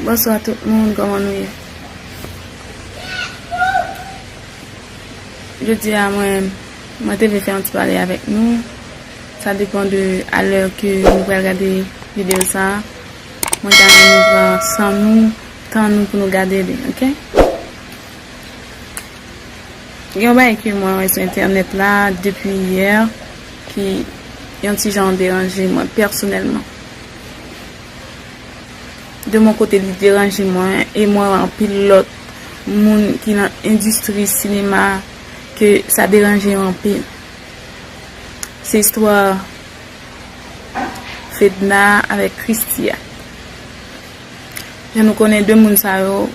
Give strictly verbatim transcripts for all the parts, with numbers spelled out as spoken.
Bonswa tout moun, kòman nou ye? Jodi a mwen, mwen te vle fè yon ti pale avèk nou. Sa depann de alè ke nou pral gade videyo sa a. Mwen ta renmen nou pran san nou, tan nou pou nou gade li, oke? Gen yon bagay ke mwen wè sou entènèt la depi yè ki yon ti jan deranje mwen pèsonèlman. De mon kote, li deranje mwen, e mwen wè anpil lòt moun ki nan endistri sinema ke sa deranje yo anpil. Se istwa Fedna avèk Christie a. Jan nou konnen, de moun sa yo,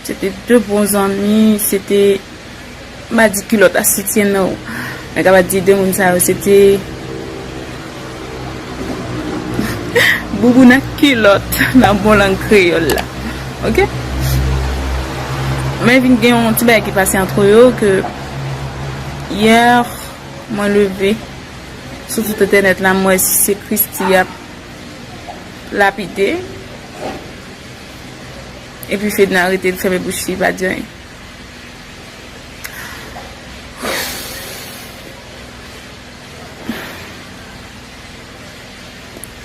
se te de bon zanmi, se te, m pa di kilòt a sityen non. Mwen kapab di de moun sa yo, se te bouboun ak kilòt nan bon lang kreyòl la. Oke? Men vin gen yon ti bagay ki pase antre yo ke yè, mwen leve sou tout entènèt la, m wè si se Christie y ap lapide. Epi Fedna rete, l fèmen bouch li, pa di anyen.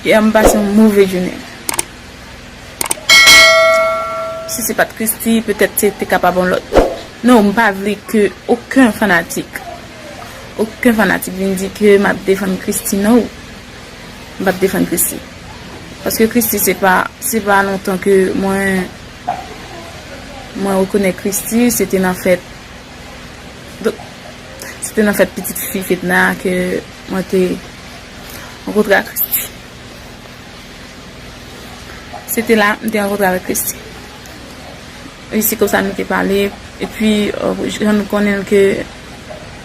Yè, m pase yon move jounen. Si se pa t Christie, petèt se te kapab yon lòt. Non, m pa vle ke okenn fanatik, okenn fanatik vin di ke m ap defann Christie, non. M p ap defann Christie. Paske Christie, se pa, se pa lontan ke mwen, mwen rekonèt Christie, se te nan fèt. Donk, se te nan fèt pitit fi Fedna ke mwen te rankontre ak Christie. Se te la, m te rankontre avèk Christie. E se konsa nou te pale. Epi, euh, jan nou konnen ke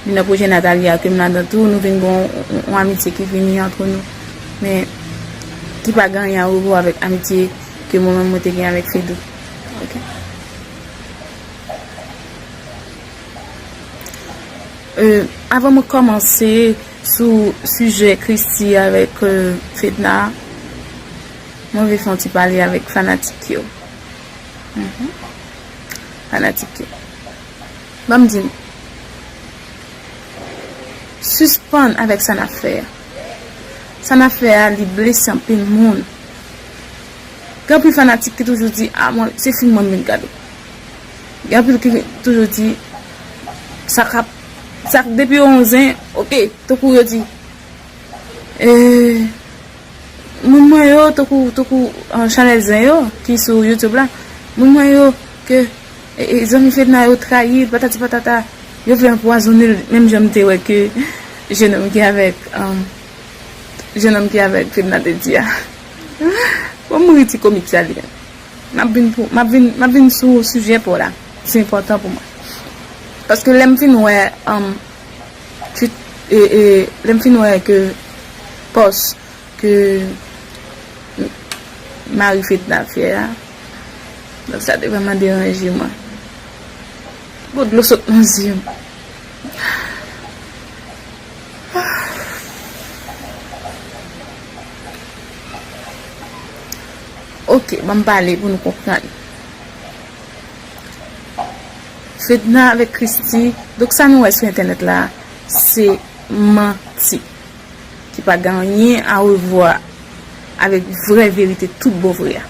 li nan pwojè Natalia ke m ladan tou, nou vin gen yon, yon, yon amitye ki vini antre nou. Men, ki pa gen anyen a wè avèk amitye ke mwen menm mwen te gen avèk Fedou. Oke? Euh, avan mwen kòmanse sou sijè Christie avèk, euh, Fedna, mwen vle fè yon ti pale avèk fanatik yo. Mhm. Fanatik yo. Ban m di nou. Sispann avèk sa n ap fè a. Sa n ap fè a, li blese anpil moun. Gen anpil fanatik ki toujou di, "A, mwen, se fim mwen m vin gade." Gen anpil ki toujou di, "Sa k ap, sa k depi yo yon zen, oke." Tankou yo di, eh, moun mwen yo, tankou, tankou, ah, chanèl zen yo, ki sou YouTube la, moun mwen yo, ke, e, e, zanmi Fedna yo trayi l, patati patata, yo vle anpwazonnen l, menm jan m te wè ke jenòm ki avèk, um, jenòm ki avèk Fedna te di a. Bon, m ri ti komik sa li menm. M ap vin pou, m ap vin, m ap vin sou sijè pa w la. Se enpòtan pou mwen. Paske lè m fin wè, um, e, e, lè m fin wè ke pòs ke mari Fedna fè a, donk sa te vrèman deranje mwen. Bon, dlo sot nan zye m. Oke, ban m pale pou nou konprann. Fedna avèk Christie, donk sa nou wè sou entènèt la, se manti. Ki pa gen anyen a wè avèk vrè verite, tout bon vre a.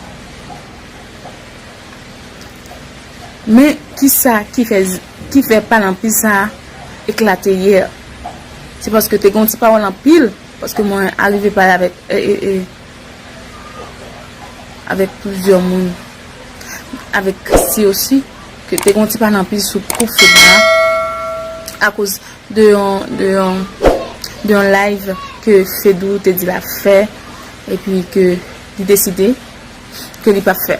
Men, kisa ki fè, ki fè pale anpil sa a eklate yè? Se paske te gen yon ti pawòl anpil, paske mwen arive pale avèk, e, e, e, avèk plizyè moun, avèk Christie osi, ke te gen yon ti pale anpil sou koup Fedna, akoz de yon, de yon, de yon live ke Fedou te di l ap fè, epi ke li deside ke li p ap fè.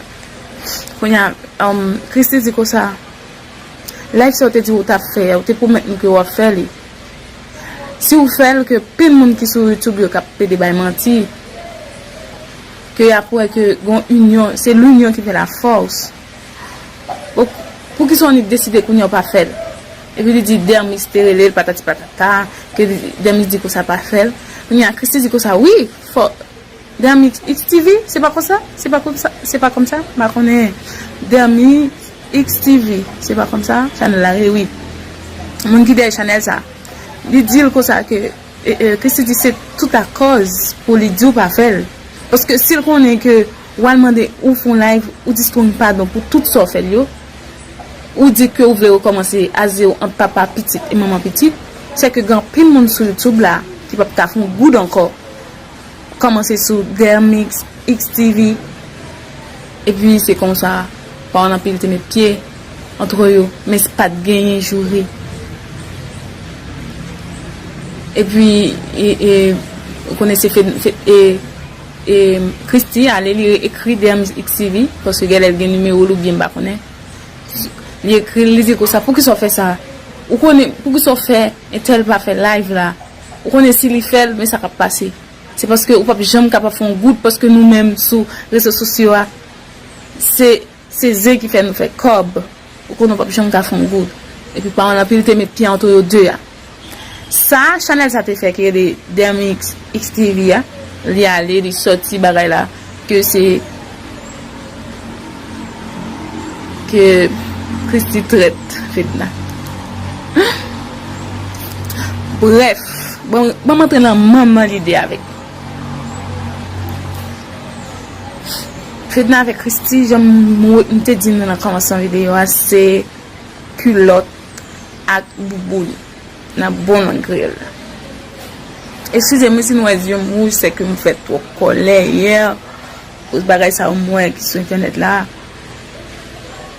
Kounye a, um, Christie di konsa, live sa w te di w t ap fè, ou te pwomèt nou ke w ap fè li. Si w fè l, ke pil moun ki sou YouTube yo k ap pede bay manti, ke y ap wè ke gon inyon, se linyon ki fè lafòs. Bon, poukisa w annik deside kounye a w pa fè l? Epi li di Dermis te rele l, patati patata, ke li, Dermis di konsa pa fè l. Kounye a, Christie di konsa, wi, fò, Dermix X T V, se pa konsa? Se pa konsa? Se pa konsa? M pa konnen. Dermix X T V, se pa konsa? Chanèl la ye, wi. Moun ki dèyè chanèl sa, li di l konsa ke, e, e, Christie di se tout akòz pou li di w pa fè l. Paske si l konnen ke w al mande ou fè yon live, ou di Strong padon pou tout sa w fè l yo, ou di ke ou vle rekòmanse a zewo ant papa pitit e manman pitit, se ke gen anpil moun sou YouTube la ki p ap ka fè yon goud ankò. Kòmanse sou Dermix, X T V, epi se konsa, pawòl anpil te met pye antre yo, men s pa t genyen joure. Epi, e, e, ou konnen se Fed, Fed, e, e, Christie ale li ekri Dermix X T V, paske genlè l gen nimewo l oubyen m pa konnen. Li ekri l, li di konsa, poukisa w fè sa? Ou konnen, poukisa w fè entèl pa fè live la? Ou konnen si li fè l, men sa k ap pase. Se paske ou p ap janm kapab fè yon goud, paske nou menm sou rezo sosyo a, se, se zen ki fè nou fè kòb. Ou konnen ou p ap janm ka fè yon goud. Epi pawòl anpil te met pye antre yo de a. Sa, chanèl sa te fè ki rele Dermix X T V a, li ale, li sòti bagay la, ke se, ke Christie trèt Fedna. Brèf, bon, bon, m antre nan manman lide avèk Fedna avèk Christie, jan m, m te di nou nan kòmansman videyo a, se kilòt ak bouboun nan bon lang kreyòl. Eskize m wi si nou wè zye m wouj, se ke m fè twòp kòlè yè, akoz bagay sa yo m wè ki sou entènèt la.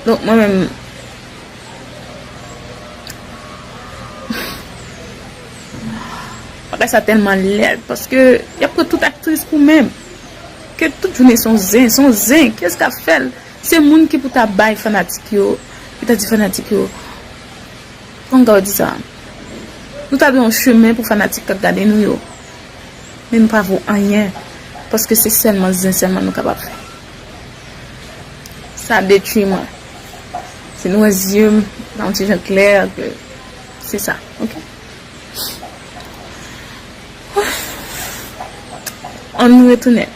Donk, mwen menm, bagay sa tèlman lèd, paske y ap pran tout aktris pou menm. Ke tout jounen se yon zen, se yon zen. Kiyès k ap fè l? Se moun ki pou ta bay fanatik yo, ki ta di fanatik yo, kòman w di sa? Nou ta dwe yon chemen pou fanatik k ap gade nou yo. Men nou pa vo anyen, paske se sèlman zen sèlman nou kapab fè. Sa detwi mwen. Si nou wè zye m nan yon ti jan klè, ke se sa, oke? Ann retounen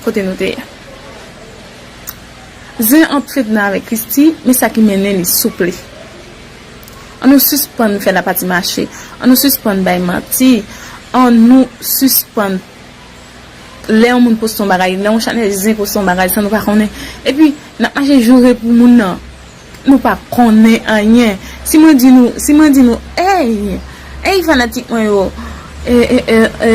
kote nou te ye. Zen ant Fedna avèk Christie, men sa ki mennen li, souple. Ann nou sispann fè lapati mache. Ann nou sispann bay manti. Ann nou sispann, lè yon moun poste yon bagay, lè yon chanèl zen poste yon bagay, san nou pa konnen. Epi, n ap mache joure pou moun nan. Nou pa konnen anyen. Si mwen di nou, si mwen di nou, ey, ey fanatik mwen yo, e, e, e, e,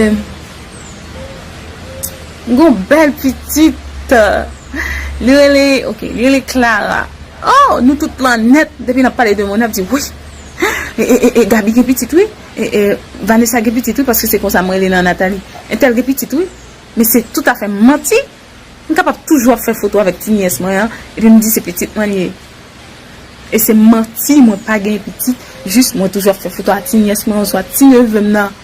gon bèl pitit, li rele, oke, li rele Clara. Oh, nou tout lan nèt, depi n ap pale de moun, n ap di, wi, e, e, e, e Gaby gen pitit, wi, e, e Vanessa gen pitit, wi, paske se konsa mwen rele nan Nathalie. Entèl gen pitit, wi, men se toutafè manti. M kapab toujou ap fè foto avèk ti nyès mwen an, epi m di se pitit mwen li ye. E se manti, mwen pa gen pitit, jis mwen toujou ap fè foto a ti nyès mwen oswa ti neve m nan.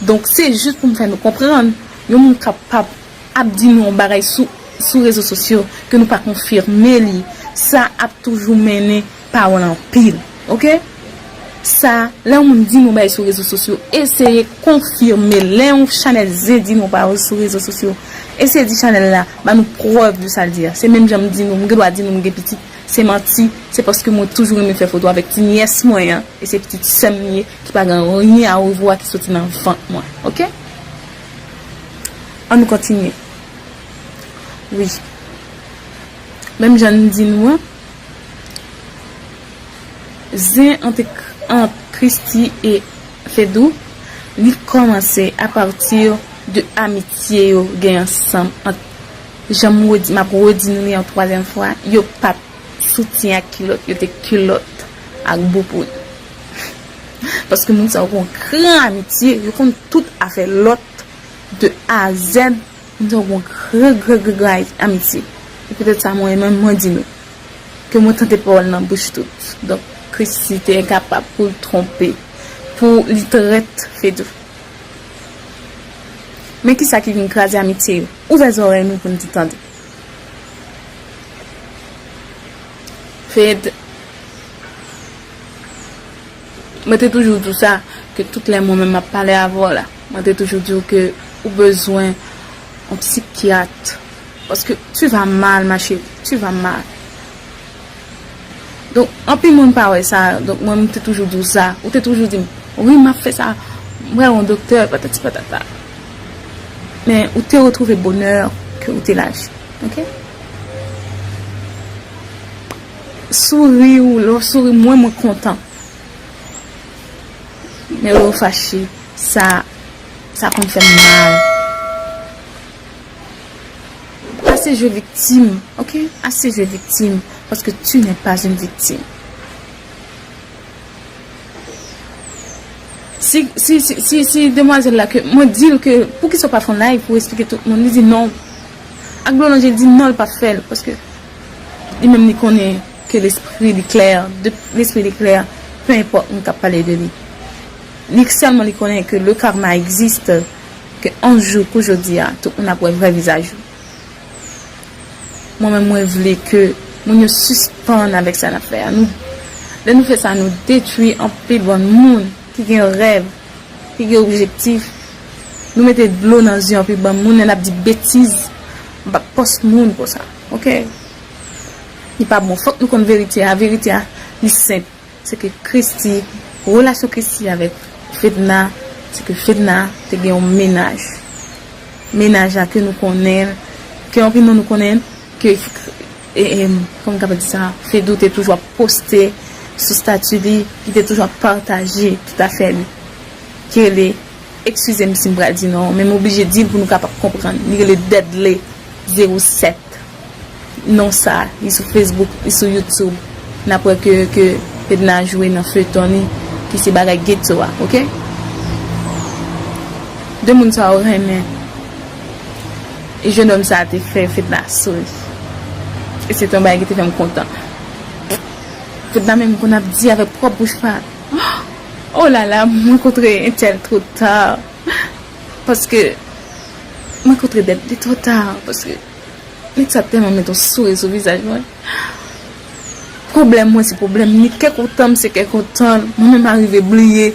Donk, se jis pou m fè nou konprann, yon moun kapab ap di nou yon bagay sou, sou rezo sosyo ke nou pa konfime li, sa ap toujou mennen pawòl anpil, oke? Sa, lè yon moun di nou bagay sou rezo sosyo, eseye konfime. Lè yon chanèl zen di nou pawòl sou rezo sosyo, eseye di chanèl la, ba nou prèv de sa l di a. Se menm jan m di nou, m gen dwa di nou m gen pitit, se manti, se paske mwen toujou renmen fè foto avèk ti nyès mwen an, e se pitit sè m li ye, ki pa gen anyen a wè a ki soti nan vant mwen, oke? Ann nou kontinye. Wi. Menm jan n di nou an, zen ant, ant Christie e Fedou, li kòmanse apati de amitye yo gen ansanm ant, jan m redi, m ap redi nou li yon twazyèm fwa, yo pa t soutyen ak kilòt, yo te kilòt ak bouboun. Paske moun sa yo gon gran amitye, yo konn tout afè lòt de A a Z. Moun sa yo gon gran, gran, gran, gran amitye. E poutèt sa, mwen menm, mwen di nou ke mwen tande pawòl nan bouch tout. Donk, Christie te enkapab pou l twonpe, pou li trèt Fedou. Men kisa ki vin kraze amitye yo? Ouvè zòrèy nou pou n di tande. Fed, mwen te toujou di w sa, ke tout lè mwen menm m ap pale avè w la, mwen te toujou di w ke ou bezwen, Yon psikyat. Paske tu vas mal, ma chérie, tu vas mal. Donk, anpil moun pa wè sa, donk mwen, m te toujou di w sa. Ou te toujou di m, "Wi, m ap fè sa, m pral wè yon doktè, patati patata." Men, ou te retwouve bonè ke ou te lache. Ok? Souri, ou, lè w souri, mwen, mwen kontan. Men lè w fache, sa, sa konn fè m mal. Ase jwe viktim, ok? Ase jwe viktim, paske tu n'es pas une victime. Si, si, si, si, si demwazèl la ke, mwen di l ke, poukisa w pa fè yon live pou eksplike tout moun? Li di non. Ak Blonde Angel di non, l p ap fè l, paske li menm li konnen ke lespri li klè, de, lespri li klè, peu importe moun k ap pale de li. Li sèlman li konnen ke le karma existe, ke yon jou kou jodi a, tout moun ap wè vrè vizaj ou. Mwen menm, mwen vle ke moun yo sispann avèk sa n ap fè a. Nou, lè nou fè sa, nou detwi anpil bann moun ki gen rèv, ki gen objektif. Nou mete dlo nan zye anpil bann moun, lè n ap di betiz, n p ap pòs moun konsa, ok? Li pa bon. Fòk nou konn verite a. Verite a, li senp. Se ke Christie, relasyon Christie avèk Fedna, se ke Fedna te gen yon mennaj. Mennaj la ke nou konnen, ke anpil nan nou konnen, ke, e, e, kòman m kapab di sa, Fedou te toujou ap poste sou stati li, li te toujou ap pataje tout afè li. Ke li, eskize m si m pral di non, men m oblije di l pou nou kapab konprann. Li rele Deadly zewo sèt. Non sa, li sou Facebook, li sou YouTube. N ap wè ke, ke Fedna jwe nan feyton li, ki se bagay geto a, ok? De moun sa yo renmen. E jennonm sa a te fè Fedna souri. E se te yon bagay ki te fè m kontan. Fedna menm konn ap di avèk pwòp bouch pa l. Oh la la, mwen kontre entèl twò ta. Paske mwen kontre Deadly twò ta. Paske nèg sa tèlman met yon souri sou vizaj mwen. Pwoblèm mwen se pwoblèm li, kè kontan m se kè kontan l. Mwen menm arive bliye,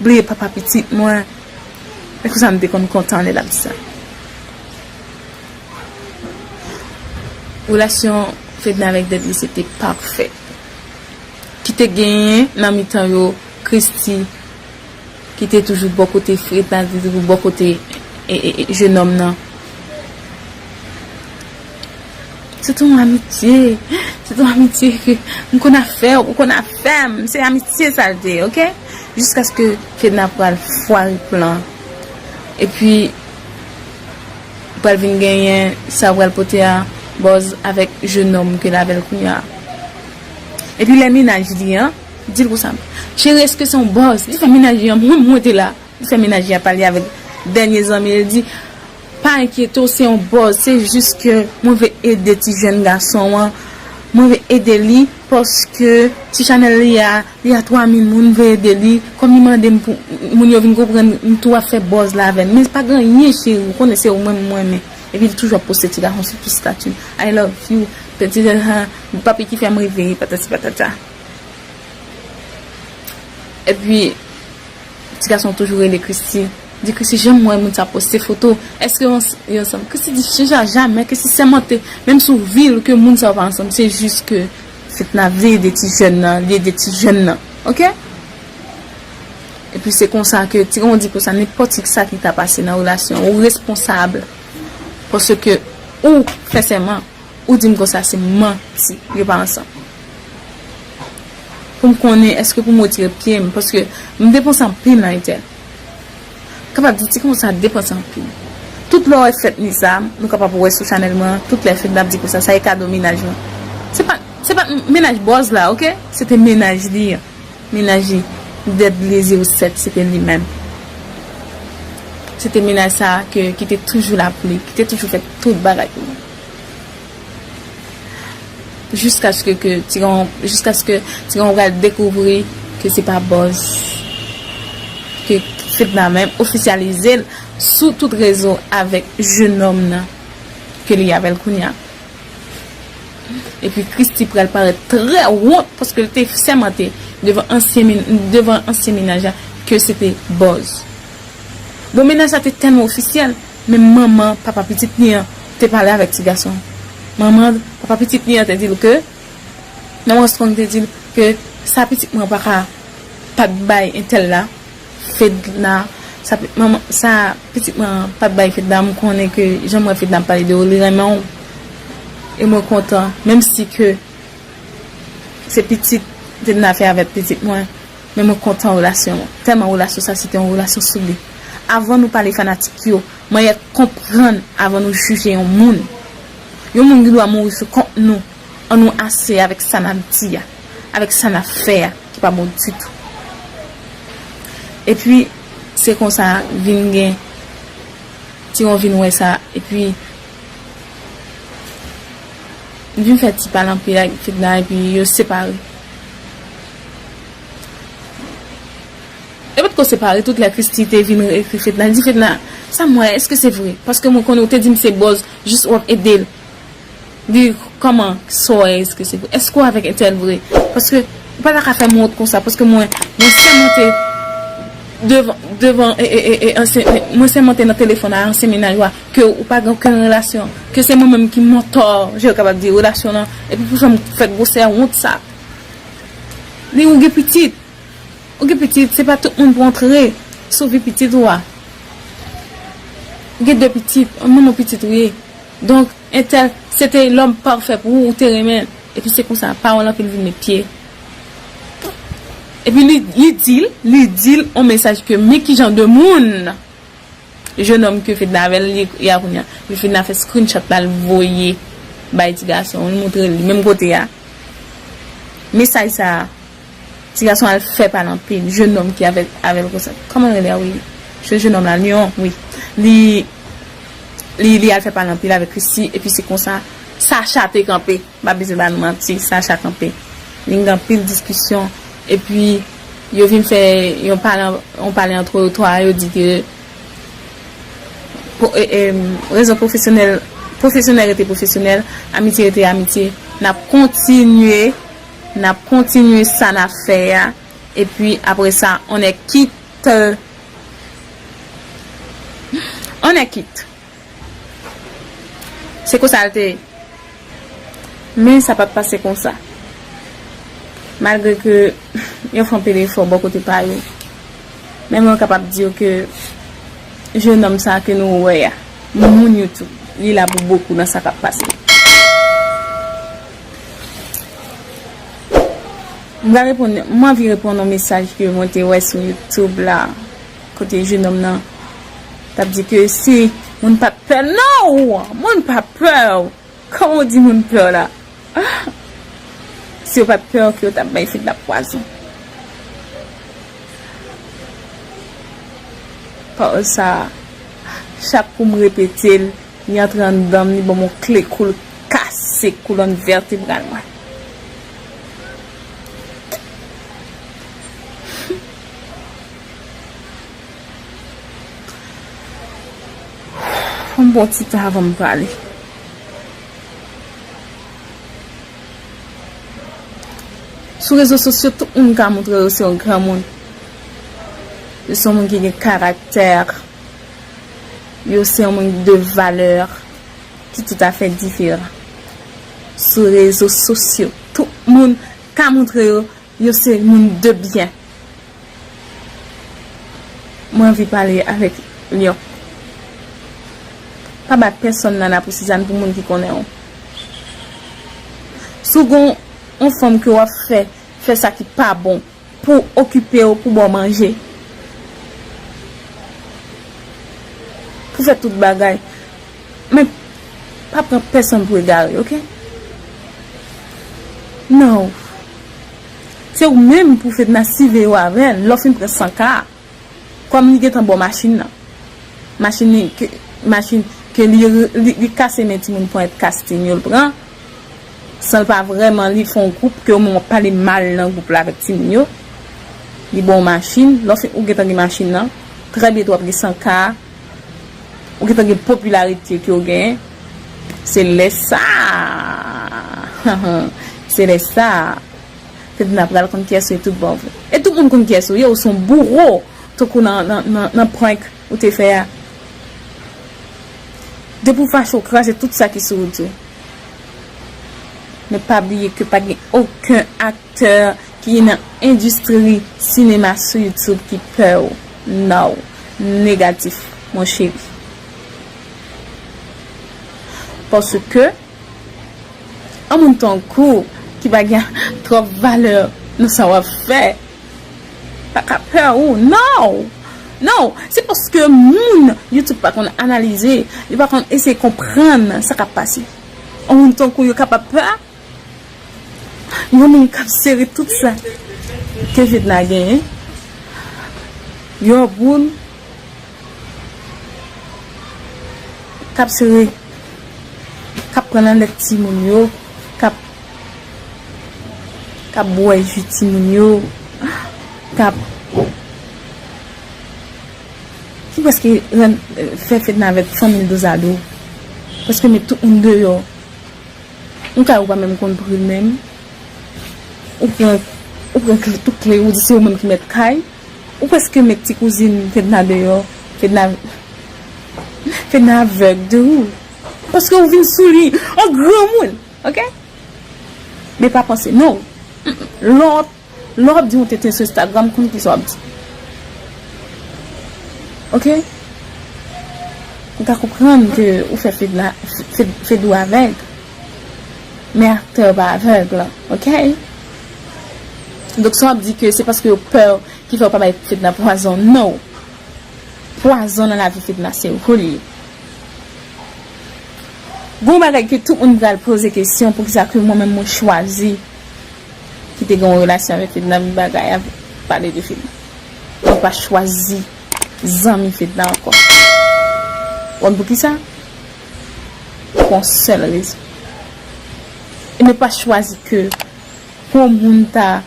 bliye papa pitit mwen. E konsa m te konn kontan lè l ap di sa. Relasyon Fedna avèk Deadly se te pafè. Ki te genyen nan mitan yo Christie, ki te toujou bò kote Fedna, ki te toujou bò kote, e, e, e, jennonm nan. Se te yon amitye, se te yon amitye ke m konn afè w, ou konn afè m, se amitye sa l te ye, ok? Jiskaske Fedna pral fware plan. Epi, pral vin genyen sa pral pote a buzz avèk jennonm ke l avè l kounye a. Epi lè mennaj li an, di l konsa, "Cheri, èske se yon buzz?" Li fè mennaj li an, mwen, mwen te la. Li fè mennaj li an pale avèk dènye zanmi, li di, "Pa enkyete w, se yon buzz, se jis ke mwen vle ede ti jèn gason an, mwen vle ede li, paske ti chanèl li a, li a twa mil moun, m vle ede li, kòm li mande m pou moun yo vin konprann, m tou ap fè buzz la avè l. Men pa gen anyen, cheri, ou konnen se ou menm mwen renmen." Epi li toujou ap poste ti gason sou tout stati. "I love you, petit, ha, papi ki fè m reve, patati patata." Epi, ti gason toujou rele Christie. Di, "Christie, janm wè moun sa poste foto. Èske yo ans-, yo ansanm?" Christie di, "Chanja, jamè, Christie sèmante, menm si w vil ke moun sa yo pa ansanm, se jis ke Fedna vle ede ti jèn nan, li ede ti jèn nan." Ok? Epi se konsa ke, ti, kòman di konsa, nenpòt ki sa ki ta pase nan relasyon, ou responsab. Paske ou fè sèman, ou di m konsa se manti, yo pa ansanm. Pou m konnen èske pou m retire pye m, paske m depanse anpil nan Etèl. Kapab di ti konsa depanse anpil. Tout lè w wè fèt Nizam, nou kapab wè sou chanèl mwen, tout lè fèt n ap di konsa, sa e kado mennaj mwen. Se pa, se pa mennaj buzz la, ok? Se te mennaj li an. Mennaj li, Deadly zewo sèt, se te li menm. Se te mennaj sa a ke, ki te toujou la pou li, ki te toujou fè tout bagay pou li. Jiskaske ke ti gon, jiskaske ti gon pral dekouvri ke se pa buzz. Ke Fedna menm ofisyalize l sou tout rezo avèk jennonm nan ke li avè l kounye a. Epi Christie pral parèt trè wont paske l te sèmante devan ansyen men-, devan ansyen mennaj la ke se te buzz. Bon, mennaj la te tèlman ofisyèl, Menm manman papa pitit li an te pale avèk ti gason. Manman papa pitit li an te di l ke, manman Strong te di l ke sa pitit mwen pa ka pa t bay entèl la, Fedna, sa, manman, sa pitit mwen pa t bay Fedna, m konnen ke jan m wè Fedna ap pale de ou, li renmen w. E mwen kontan, menm si ke se pitit Fedna fè avèk pitit mwen, men mwen kontan relasyon an. Tèlman relasyon sa se te yon relasyon soudè. Avan nou pale fanatik yo, mwen yèt konprann avan nou jije yon moun. Yon moun gen dwa mouri sou kont nou. An nou ase avèk sa n ap di a, avèk sa n ap fè a, ki pa bon ditou. Epi, se konsa, vin gen, Tiwon vin wè sa, epi, vin fè ti pale anpil ak Fedna, epi yo separe. Yo potko separe, tout lè Christie te vin ekri Fedna, li di Fedna, sa m wè, èske se vre? Paske mwen konnen ou te di m se bòz, jis w ap ede l. Di, kòman, sa w wè, èske se vre? Èske w avèk entèl vre? Paske, ou pa ta ka fè m wont konsa, paske mwen, mwen sèmante devan, devan, e, e, e, e, ansyen, e, mwen sèmante nan telefòn a ansyen mennaj ou a, ke ou pa gen okenn relasyon, ke se mwen menm ki mantò, je kapab di, relasyon lan, epi pou fè m fè gwosè wont sa. Li ou gen pitit. Ou gen pitit, se pa tout moun pou antre sou vi pitit ou a. Ou gen de pitit, manman pitit ou ye. Donk, entèl, se te lòm pafè pou ou, ou te renmen l. Epi se konsa, pawòl anpil vin met pye. Epi li, li di l, li di l on mesaj ke men ki jan de moun. Jennonm ke Fedna avè l, li, li a kounye a. Epi Fedna fè screenshot la, l voye bay ti gason, l montre l li menm kote a. Mesaj sa a, ti gason al fè pale anpil. Jennonm ki avè, avè l konsa. Kòman l rele a, wi? Se jennonm la, Lion, wi. Li, li, li al fè pale anpil avèk Christie, epi se konsa, Sacha te kanpe. M pa bezwen ba nou manti, Sacha kanpe. Vin gen anpil diskisyon. Epi, yo vin fè yon pale, yon pale antre yo twa, yo di ke po- e, e, rezon pwofesyonèl, pwofesyonèl rete pwofesyonèl, amitye rete amitye. N ap kontinye, n ap kontinye sa n ap fè a. Epi, apre sa, on est quitte. On est quitte. Se konsa l te ye. Men sa pa t pase konsa. Malgre ke yo fè anpil efò bò kote pa yo, men mwen kapab di w ke jennonm sa ke nou wè a, moun yo tou, li la pou bokou nan sa k ap pase. M pral reponn, m anvi reponn yon mesaj ke mwen te wè sou YouTube la, kote jennonm nan t ap di ke si moun pa t pè, no! Moun pa pè w! Kòman w di moun pè w la? Si yo pa t pè w, ke yo t ap bay Fedna pwazon. Pawòl sa a, chak kou m repete l, li antre anndan m, li ban m yon kle kou, l kase kolòn vètebral mwen. Fò m pran ti tan avan m prale. Sou rezo sosyo, tout moun ka montre yo se yon granmoun. Yo se yon moun ki gen karaktè. Yo se yon moun de valè ki toutafè diferan. Sou rezo sosyo, tout moun ka montre yo, yo se moun de byen. Mwen anvi pale avèk Lion. Pa bat pèsonn nana pou Sizàn, pou moun ki konnen w. Si w gon yon fanm ke w ap fè, fè sa ki pa bon pou okipe w, pou ba w manje, pou fè tout bagay. Men, pa pran pèsonn pou egare, oke? Non. Se ou menm pou Fedna siveye w avè l, lè w fin pran san ka a. Kòm li gentan ba w machin nan. Machin li, ke, machin ke li, li, li kase men timoun ponyèt kastin yo l pran. San l pa vrèman li fè yon gwoup ke ou menm w ap pale mal nan gwoup la avèk timoun yo. Li ba w machin, lè w fin, ou gentan gen machin nan. Trè byento w ap gen san ka. Ou gentan gen popilarite ke w genyen. Se lè sa a. Se lè sa a. Fedna pral konn kiyès ou ye tout bon vre. E tout moun konn kiyès ou ye, ou se yon bouro, tankou nan, nan, nan, nan prank ou te fè a. Depi w fache, w kraze tout sa ki sou wout ou. Men pa bliye ke pa gen okenn aktè ki nan endistri sinema sou YouTube ki pè w. No. Negatif, mon cheri. Paske, yon moun tankou w ki pa gen twòp valè nan sa w ap fè, pa ka pè w, no! No! Se paske moun YouTube pa konn analize, yo pa konn eseye konprann sa k ap pase. Yon moun tankou w yo kapab pè yon moun k ap sere tout sa ke Fedna genyen. Yon moun k ap sere, k ap pran nan lèt timoun yo, k ap, k ap bwè ji timoun yo, k ap, ki prèske rann, fè Fedna avèk fanmi l dozado. Prèske met tout moun deyò. Yon kay ou pa menm konn pri l menm. Ou pran, ou pran kle, tout kle, ou di se ou menm ki mèt kay. Ou prèske met ti kouzin Fedna deyò. Fedna, Fedna avèg de ou. Paske ou vin sou li an granmoun, oke? Men pa panse, non. Lè w ap, lè w ap di yon tenten sou Instagram, konn kisa w ap di. Oke? M ka konprann ke ou fè Fedna, Fed, Fedou avèg. Men aktè yo pa avèg la, oke? Donk, si w ap di ke se paske yo pè ki fè yo pa bay Fedna pwazon, no. Pwazon nan lavi Fedna, se ou li ye. Gon bagay ke tout moun pral poze kesyon, poukisa ke mwen menm mwen chwazi kite gen yon relasyon avèk Fedna, men bagay a pale de Fedna. Mwen pa chwazi zanmi Fedna ankò. Ou konn poukisa? Pou yon sèl rezon. E mwen pa chwazi ke pou yon moun ta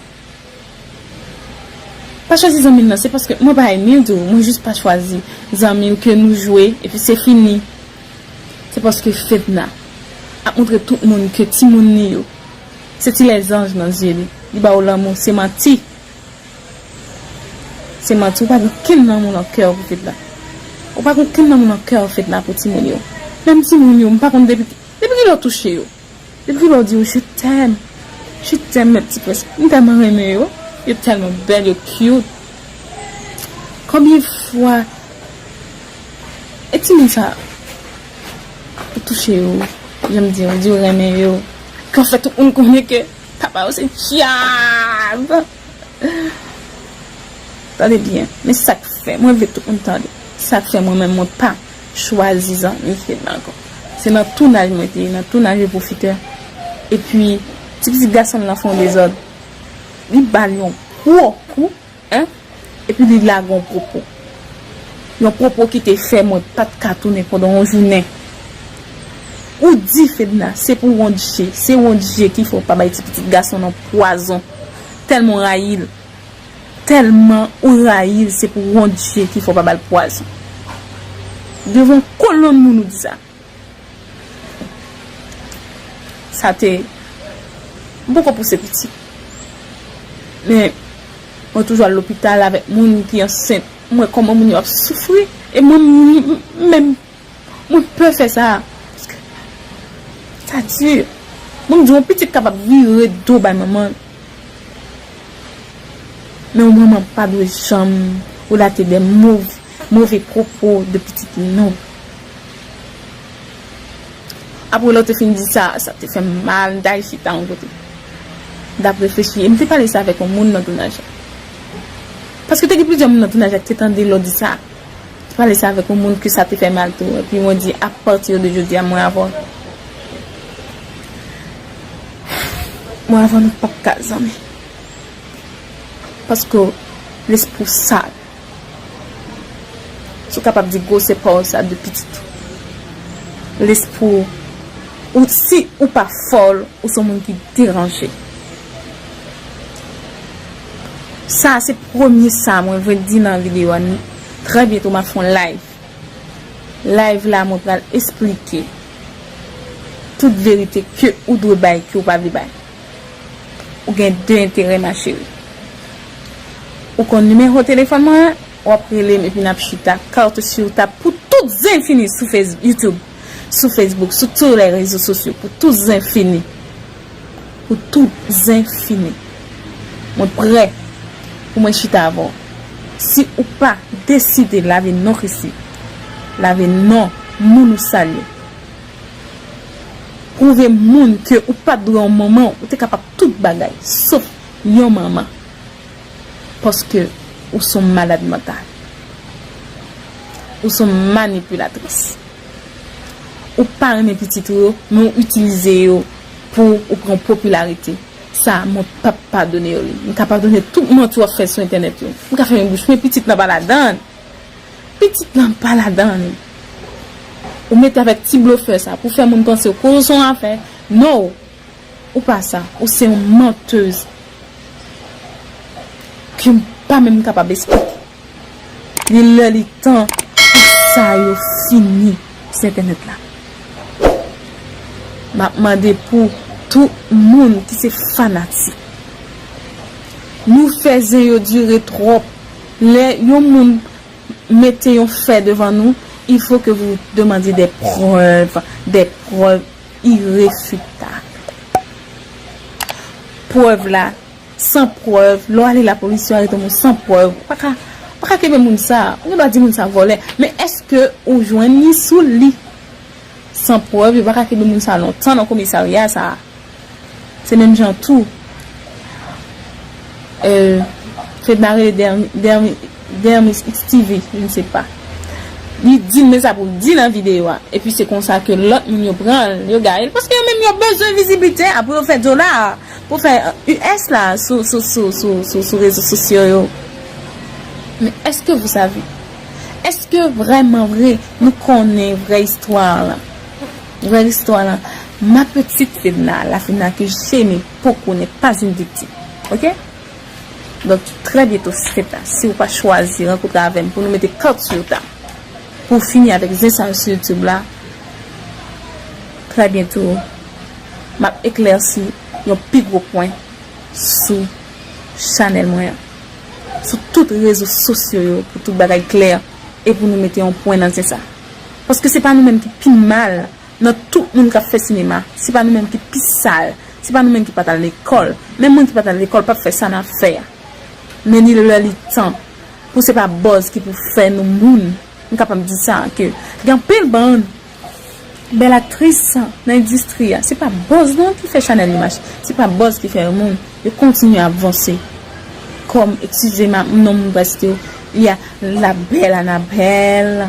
pa chwazi zanmi l nan, se paske mwen pa enmi l tou, mwen jis pa chwazi zanmi l ke nou jwe, epi se fini. Se paske Fedna ap montre tout moun ke timoun li yo, se ti lèzanj nan zye li. Li ba yo lanmou, se manti. Se manti, ou pa gen okenn lanmou nan kè w pou Fedna. Ou pa gen okenn lanmou nan kè w, Fedna, pou timoun yo. Menm timoun yo, m pa konn depi, depi kilè w touche yo. Depi kilè w di yo, "Je t'aime, je t'aime, mes petits princes." M tèlman renmen yo. Yo tèlman bèl, yo cute. Konbyen fwa e timoun sa, ou touche yo, jan m di, ou di ou renmen yo, ke w fè tout moun konnen ke papa yo se dyab. Tande byen, men sa k fè, mwen vle tout moun tande. Sa k fè mwen menm mwen pa chwazi zanmi Fedna ankò. Se nan tounaj mwen te ye, nan tounaj yo pwofitè. Epi, ti pitit gason m nan fè yon dezòd. Li ba l yon gwo kou, en, epi li lage yon pwopo. Yon pwopo ki te fè mwen pa t ka tounen pandan yon jounen. Ou di, Fedna, se pou Wondje, se Wondje ki fè w pa bay ti pitit gason nan pwazon. Tèlman w rayi l. Tèlman ou rayi l, se pou Wondje ki fè w pa ba l pwazon. Devan kolonn moun ou di sa. Sa te, m poko pouse piti. Men, mwen toujou al lopital avèk moun ki ansent. M wè kòman moun yo ap soufri. E mwen, m, m, menm, mwen pè fè sa. Paske sa di. Bon, m di, yon pitit kapab vire do bay manman l. Men yon manman pa dwe janm relate de mov, move pwopo de pitit li, non. Apre lè w te fin di sa, sa te fè m mal, m t al chita yon kote. M t ap reflechi, e m te pale sa avèk yon moun nan tounaj la. Paske te gen plizyè moun nan tounaj la ki te tande lè w di sa. Te pale sa avèk yon moun ke sa te fè mal tou. Epi mwen di, apati de jodi a, mwen avè w, mwen avè w, nou p ap ka zanmi. Paske lespri w sal. Si w kapab di gwosè pa w sa de pitit ou. Lespri w, ou, si ou pa fòl, ou se yon moun ki deranje. Sa a se premye sa mwen vle di nan videyo a. Trè byento m ap fè yon live. Live la mwen pral esplike tout verite ke ou dwe bay, ke ou pa vle bay. Ou gen de enterè, ma chérie. Ou konn nimewo telefòn mwen an, w ap rele m epi n ap chita, carte sur table pou tout zen fini sou Face, YouTube. sou Facebook, sou tous les réseaux sociaux, pour tous zen fini. Pour tous zen fini. Mwen prè pou mwen chita avè w. Si ou pa deside lave non Christie, lave non moun ou salye, pwouve moun ke ou pa t dwe yon manman, ou te kapab tout bagay, sof yon manman. Paske ou se yon malad mantal. Ou se yon manipilatris. Ou pa renmen pitit ou yo, men ou itilize yo pou ou pran popilarite. Sa, mwen p ap padone w li. M ka padone tout manti w ap fè sou entènèt yo. M ka fèmen bouch mwen, pitit lan pa ladan l. Pitit lan pa ladan l. Ou mete avèk ti blofè sa pou fè moun panse w koz ou se yon afè. No! Ou pa sa. Ou se yon mantèz ke m pa menm kapab esplike. Li lè li tan pou sa yo fini sou entènèt la. M ap mande pou tout moun ki se fanatik. Nou fè zen yo dire twòp. Lè yon moun mete yon fè devan nou, il faut que vous demandiez des preuves, des preuves irréfutables. Prèv la, san prèv, lè w ale lapolis, yo arete moun san prèv. Ou pa ka, ou pa ka kenbe moun sa. Ou gen dwa di moun sa vòlè. Men èske ou jwenn li sou li? San prèv, yo pa ka kenbe moun sa lontan nan komisarya sa. Se menm jan tou. Euh, Fedna rele Dermi, Dermi, Dermis X T V, je ne sais pas. Li di l men sa pou l di nan videyo a. Epi se konsa ke lòt moun yo pran l, yo gaye l. Paske yo menm yo bezwen viziblite a pou yo fè dola, pou fè U S la sou, sou, sou, sou, sou, sou rezo sosyo yo. Men èske vous savez? Èske vrèman vre nou konnen vrè istwa la? Vrè istwa la. Ma petite Fedna, la Fedna que j'aimais beaucoup n'est pas une victime. Ok? Donk, trè byento, Fedna, si ou pa chwazi rankontre avè m pou nou mete kat sou tab, pou fini avèk zen sa yo sou YouTube la, trè byento, m ap eklèsi yon pi gwo pwen sou chanèl mwen an. Sou tout rezo sosyo yo, pou tout bagay klè, e pou nou mete yon pwen nan zen sa. Paske se pa nou menm ki pi mal nan tout moun k ap fè sinema. Se pa nou menm ki pi sal. Se pa nou menm ki pa t al lekòl. Menm moun ki pa t al lekòl p ap fè sa n ap fè a. Men li lè li tan pou se pa buzz ki pou fè nou moun. M kapab di sa ke gen anpil bann bèl aktris nan endistri a. Se pa buzz non ki fè chanèl yo mache. Se pa buzz ki fè yo moun. Yo kontinye ap vanse. Kòm, excusez-moi, non m pa site yo. Il y a la belle Annabelle,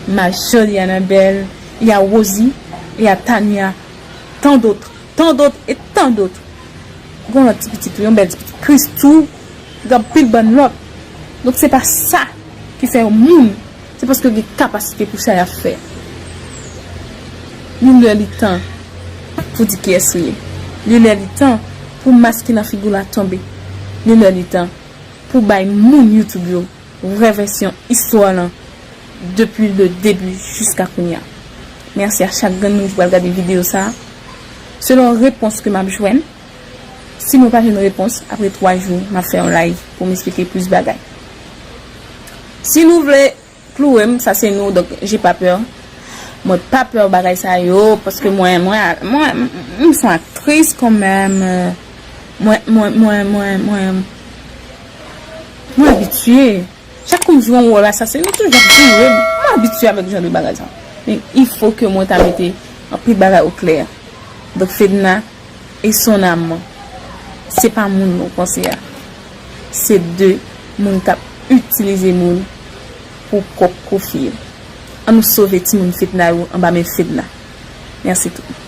ma jolie Annabelle, il y a Rosie, il y a Tania, tant d'autres, tant d'autres et tant d'autres. Gon lòt ti pitit tou, yon bèl ti pitit. Christou, gen anpil bann lòt. Donk se pa sa ki fè yon moun. Se paske w gen kapasite pou sa y ap fè. Li lè li tan pou di kiyès ou ye. Li lè li tan pou mask ki nan figi w la tonbe. Li lè li tan pou bay moun YouTube yo vrè vèsyon istwa lan depi le debi jiska kounye a. Mèsi a chak grenn moun ki pral gade videyo sa a. Selon repons ke m ap jwenn, si mwen pa jwenn repons, apre twa jou, m ap fè yon live pou m esplike plis bagay. Si nou vle klouwe m, sa se nou, donk, j'ai pas peur. Mwen pa pè bagay sa yo, paske mwen, mwen, mwen, m, m se yon aktris kanmenm, euh, mwen, mwen, mwen, mwen, mwen, mwen abitye. Chak kou m jwe yon wòl asasen, nou toujou ap boure m. Mwen abitye avèk jan de bagay sa. Men, il faut que mwen ta mete anpil bagay o klè. Donk, Fedna, e son amman. Se pa moun nou panse a. Se de moun k ap itilize moun pou pwòp pwofi yo. Ann nou sove timoun Fedna yo anba men Fedna. Mèsi tout.